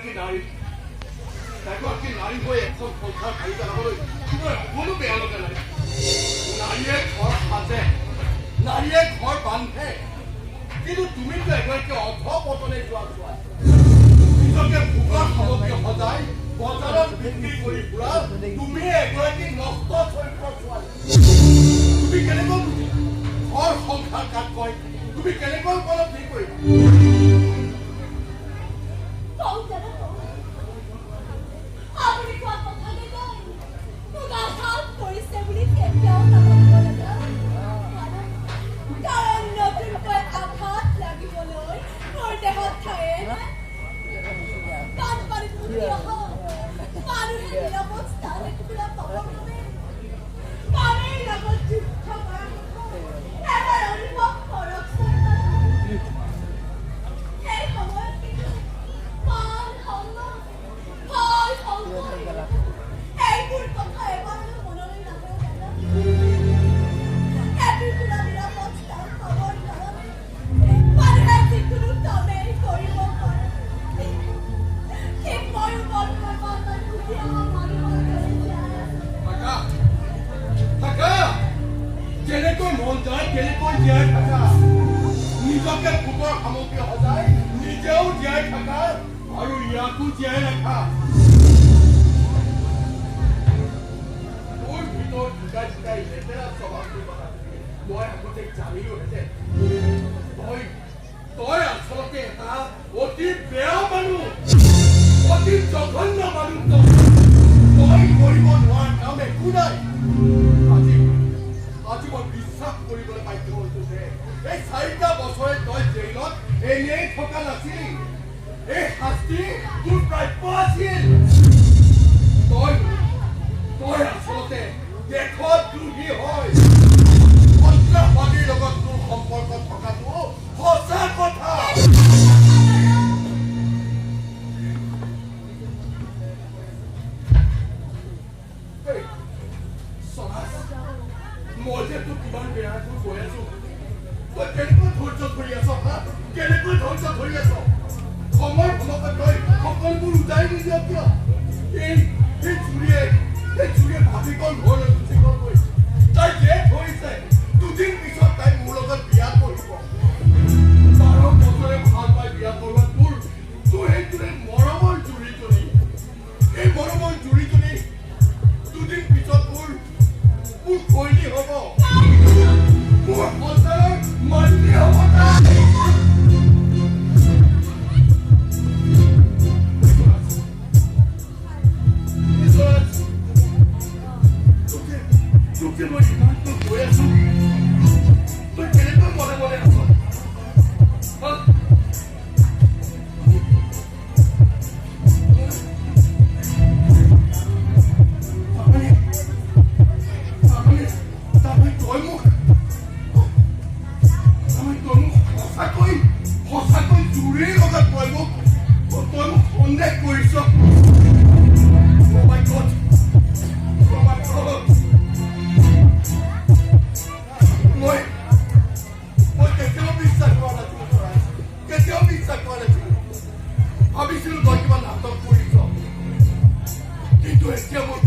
এগৰাকী নাৰী, এগৰাকী নাৰী হৈ এখন সংসাৰ ভাঙি পেলাবলৈ তোমাৰ অকণো বেয়া লগা নাই। নাৰীয়ে ঘৰ সাজে, নাৰীয়ে ঘৰ বান্ধে, কিন্তু তুমিতো এগৰাকী অধঃপতনে যোৱা ছোৱালী। নিজকে ভোগৰ সামগ্ৰী সজাই বজাৰত বিক্ৰী কৰি ফুৰা তুমি এগৰাকী নষ্ট চৰিত্ৰৰ ছোৱালী। তুমি কেনেকৈ বুজিলা ঘৰ সংসাৰ কাক কয়? তুমি কেনেকৈ উপলব্ধি কৰিলা? কওক দাদা, কওক। আপুনি কোৱা কথাকেইটাই মোক আঘাত কৰিছে বুলি কেতিয়াও নাভাবিব দাদা। কাৰণ নতুনকৈ আঘাত লাগিবলৈ মোৰ দেহত ঠায়ে নাই। বানপানীত উটি অহা মানুহে নিৰাপদ স্থান এটুকুৰা পাবৰ বাবে পানীৰ লগত যুদ্ধ কৰাৰ কথা এবাৰ অনুভৱ কৰকচোন দাদা। সেই সময়ত কিন্তু মান, সন্মান, ভয়, সংশয় এইবোৰ কথা এবাৰলৈ মনলৈ নাহে দাদা। এটুকুৰা নিৰাপদ স্থান পাবৰ কাৰণে মানুহে যিকোনো কামেই কৰিব পাৰে। ঠিক ময়ো বনকৈ বানপানীত উটি অহা মানুহৰ দৰে জীয়াই আছো। থাকা, থাকা, যেনেকৈ মন যায় তেনেকৈ জীয়াই থাকা। নিজকে ভোগৰ সামগ্ৰী সজাই নিজেও জীয়াই থাকা আৰু ইয়াকো জীয়াই ৰাখা। তোৰ ভিতৰত লুকাই লুকাই লেতেৰা স্বভাৱটোৰ কথা মই আগতে জানিলোহেঁতেন, তই আচলতে এটা অতি বেয়া মানুহ, অতি জঘন্য মানুহ তই। তই কৰিব নোৱাৰা কাম একো নাই। আজি মই বিশ্বাস কৰিবলৈ বাধ্য হৈছো যে এই 4টা বছৰে তই জেইলত এনেই থকা নাছিলি। এই শাস্তি তোৰ প্ৰাপ্য আছিল। তই আচলতে দেশদ্ৰোহী হয়। সন্ত্ৰাসবাদীৰ লগত তোৰ সম্পৰ্ক থকাটো সঁচা কথা। এই, স্বৰাজ, মই যে তোক কিমান বেয়াকৈ কৈ আছো, তই কেনেকৈ ধৈৰ্য ধৰি আছ, হা? কেনেকৈ ধৈৰ্য ধৰি আছ? খঙৰ ভমকত তই সকলোবোৰ উজাই নিদিয় কিয়? এই জুৰিয়ে ভাবি গ'ল, ঘৰলৈ গুচি গ'লগৈ। তাই জেদ ধৰিছে, দুদিন পিছত তাই মোৰ লগত বিয়া কৰিব। 12 বছৰে ভাল পাই বিয়া কৰোৱা তোৰ সেইটোৰে মৰমৰ জুৰিজনী, এই মৰমৰ জুৰিজনী দুদিন পিছত মোৰ ঘৈণী হ'ব, মোৰ সন্তানৰ মাতৃ হ'ব তাই। স্বৰাজ, তোক যে মই ইমানকৈ কৈ আছো, তই কেনেকৈ মনে মনে আছ, হা? তাৰমানে তই মোক সঁচাকৈ জুৰিৰ লগত তই মোক সন্দেহ কৰিছ? Oh my God! Oh my God! মই কেতিয়াও বিশ্বাস কৰা নাছিলো স্বৰাজ, কেতিয়াও বিশ্বাস কৰা নাছিলো। ভাবিছিলো তই কিবা নাটক কৰিছ, কিন্তু এতিয়া মোৰ